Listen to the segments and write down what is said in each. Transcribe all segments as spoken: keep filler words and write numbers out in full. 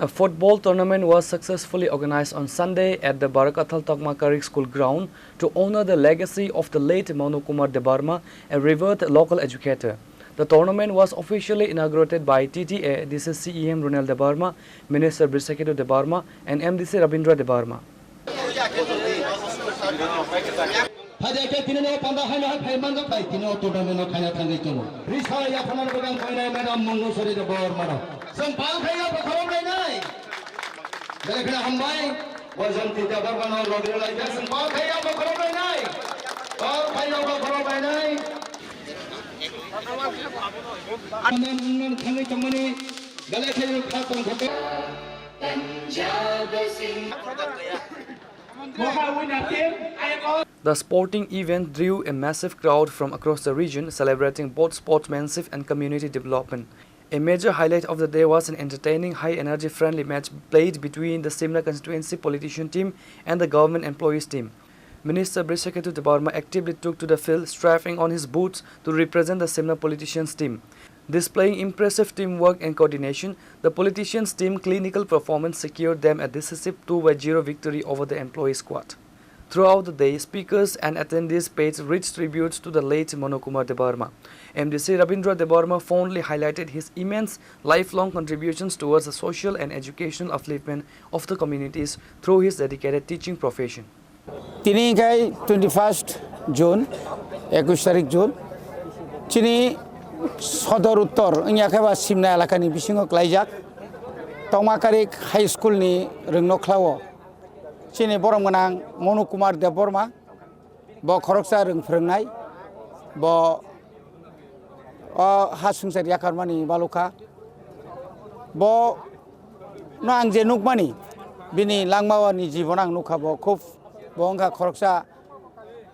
A football tournament was successfully organized on Sunday at the Barakathal Tokmakarik School ground to honor the legacy of the late Manu Kumar Debbarma, a revered local educator. The tournament was officially inaugurated by T T A D C C E M Ronel Debbarma, Minister Brisakheto Debbarma, and M D C Rabindra Debbarma. Phai de khe tini no panda haino hai phai manjak bai tini o tournament no khaina thangwi tongo. Risa yaphana no bwkang koinai madam Mungnu Sori de bor mano. Chwng pal khai ya bokhorok nainai. Belai kheno hambai. Bojon tita bormano logri lai khe chwng pal khai ya bokhorok nainai. Pal khai ya bokhorok nainai. Amon thangwi tongmani belai kheno kha tong kha. The sporting event drew a massive crowd from across the region, celebrating both sportsmanship and community development. A major highlight of the day was an entertaining, high-energy friendly match played between the Simna constituency politician team and the government employees team. Minister Brisakheto Debbarma actively took to the field, strapping on his boots to represent the Simna politicians team. Displaying impressive teamwork and coordination, the politicians' team clinical performance secured them a decisive two by zero victory over the employee squad. Throughout the day, speakers and attendees paid rich tributes to the late Manu Kumar Debbarma. M D C Rabindra Debbarma fondly highlighted his immense lifelong contributions towards the social and educational upliftment of the communities through his dedicated teaching profession. Tini khai twenty first June, ekush tarik June, chini Sodor Uttor wngya khe ba Simna elakani bisingo klaijak Tongmakarik High School ni rwngnokhla o chini borom gwnang Manu Kumar Debbarma, bo khoroksa rwng phwrwngnai, bo o ha swngchar yakarmani balukha. Bo no ang je nukmani, bini langmao ni jibon ang nukha, bo khub, bo wngkha khoroksa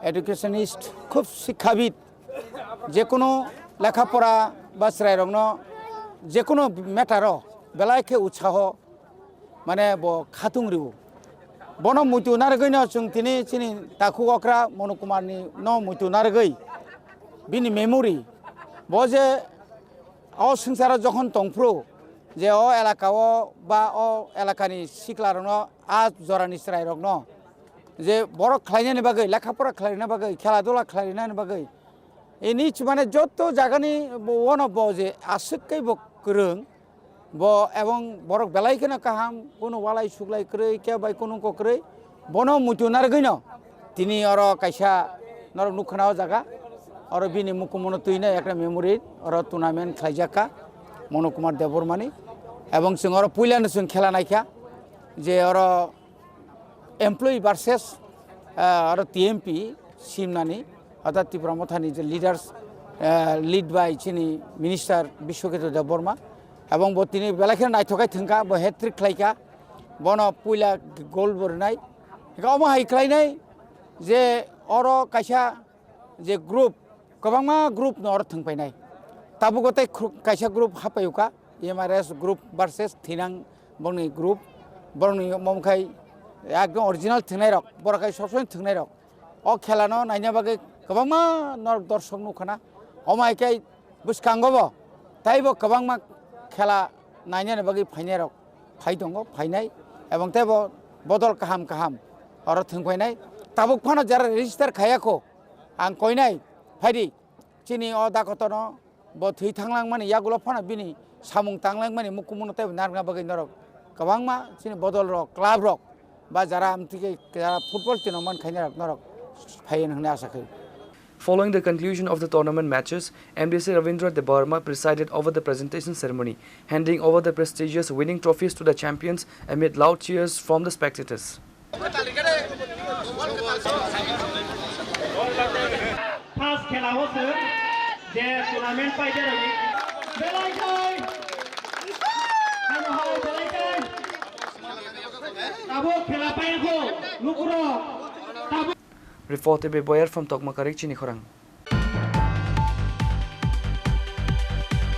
educationist, khub sikkhabid, jekunu lekha pora ba chwrairokno jekunu matter o belai khe utsaho, mane bo khatung rwo. Bono muitu narwgwino chwng tini chini takhuk okra Manu Kumar ni no muitu narwgwi bini memory, bo je o swngcharo jokhon tongphuru, je o elaka o ba o elakani siklarokno, a jorani chwrairokno je borok khlainani bagwi, lekha pora khlaina bagwi, khela dula khlainani bagwi, ini chumane joto jagani bo, ono bo je aswk khe bo kwrwng, bo ebong borok belai kheno kaham, kunu walai suklai kwrwi, kebo bai kunu ko kwrwi, bono muitu narwgwino tini oro kaisa norok nukha na o jaga, oro bini mukumono twino ekta memory oro tournament khlaijak kha Manu Kumar Debbarmani, ebong chwng oro puilano chwng khela naikha je oro employee versus, ah, aro T M P simnani, orthat Tipra Mothani je leaders, ah, lead by chini minister Biswaketu Debbarma, ebong bo tini belai kheno naithokai thwngkha, bo hat-trick khlaikha, bono puila goal bo rwnai. Hingkhe omo hai khlainai je oro kaisa je group, kwbangma group no oro thwngpainai. Tabuk o tei khru-, kaisa group hapaiyukha, M R S group versus Thinang, bongni group, borokni omo khai ekdom original thwngnairok, borok khai sob somoi thwngnairok. O khela no naina bagwi kwbangma norok dorshok nukhana. Omo hai khe bwskango bo taibo kwbangma khela nainani bagwi phainairok phai tongo, phainai, ebong teibo bodol kaham kaham oro thwngphainai. Tabuk phano jara register khaiya kho, ang koinai, phaidi, chini o dakotono bo thwi thanglangmani yagulo phano bini samung tanglangmani mukumuno teibo narwkna bagwi norok kwbangma chini bodol rok, club rok ba jara amtwi khe jara football tino man khainai rok norok phai hwnwi asa khe. Following the conclusion of the tournament matches, M D C Ravindra Debbarma presided over the presentation ceremony, handing over the prestigious winning trophies to the champions amid loud cheers from the spectators. First khela o se je tournament paide rani. Belai kai. Ano hai belai kai. Abo khela pai ko lukuro. Abo Report by Boyer from Tokmakarik, Chini Khorang.